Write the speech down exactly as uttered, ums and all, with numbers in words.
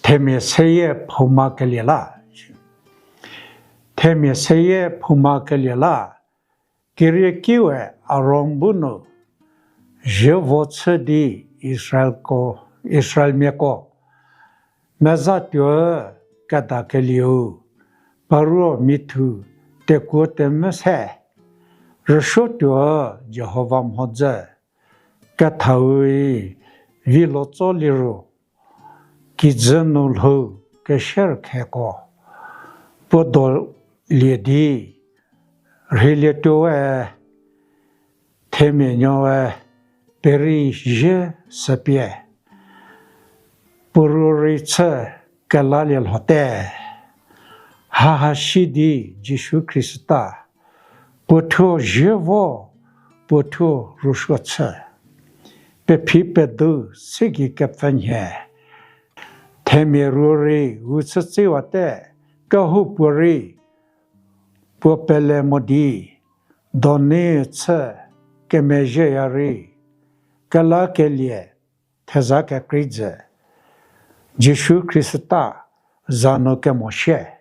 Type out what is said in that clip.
Themia seyie phouma kelie la. Themia seyie phouma kelie la. Keriekiwe Aron bu nu zievo chü di Israelko, Israelmiako meza tuo kedakelieu, paruo mithu tekuo temvü se, rüsuo tuo Jihova mhodzü, kethaui vilo tso liro, kijü nu lhou keshürkheko puo dolie di rheilietuoe, themia nuoe peri zie süpie puo ruo rei chü kelalie lhote. Haha si di Jisu Khrista puo thuo zievo, puo thuo rüsuo chü, pephi pedu siki kepfü nhie. Themia ruo rei u chütsewate, kehoupuorei puo pele mo di, doni chü kemezhieya rei kelakelie theza kekrei jü, Jisu Khrista za nu kemo shie.